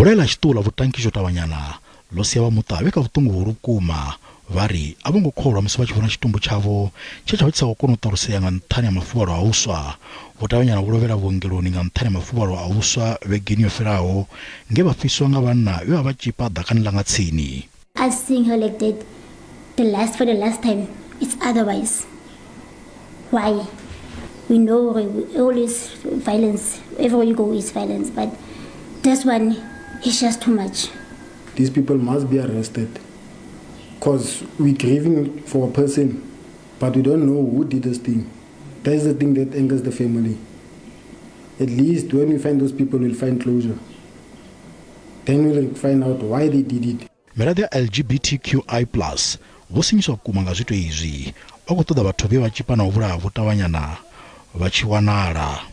Bulayo ḽa tshiṱuhu ḽa Vho Tankiso Tavhanyana ḽo sia vha muṱa vhe kha vhuṱungu vhuhulu vhukuma. Vha ri a vho ngo kholwa musi vha tshi vhona tshitumbu tshavho tshe tsha vha tshi sa khou kona u ṱalusea nga nṱhani ha mafuvhalo a u swa. Vho Tavhanyana vho lovhela vhuongeloni nga nṱhani ha mafuvhalo a u swa vhegeni yo fhelaho nge vha fhiswa nga vhanna vhe vha vha tzhipa ḓakani ḽa nga tsini. Us seeing her like that the last for the last time, it's otherwise. Why? We know always violence, everywhere you go is violence, but this one is just too much. These people must be arrested because we're grieving for a person, but we don't know who did this thing. That's the thing that angers the family. At least when we find those people, we'll find closure. Then we'll find out why they did it. Miraḓo ya LGBTQI plus vho sinyiswa vhukuma nga zwiito izwi. Vha khou ṱoḓa vhathu vhe vha tzhipa na u vhulaha Vho Tavhanyana vha tshi wanala.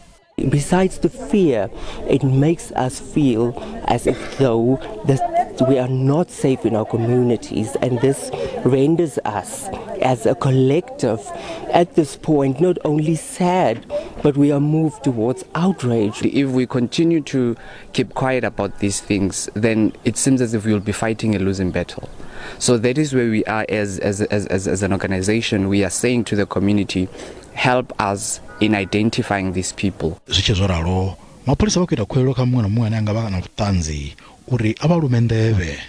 Besides the fear, it makes us feel as if though this, we are not safe in our communities, and this renders us as a collective at this point not only sad, but we are moved towards outrage. If we continue to keep quiet about these things, then it seems as if we will be fighting a losing battle. So that is where we are as an organization. We are saying to the community, help us in identifying these people. Zwi tshe zwo ralo, mapholisa vha khou ita khuwelelo kha muṅwe na muṅwe ane a nga vha na vhuṱanzi uri a vha lume nḓevhe.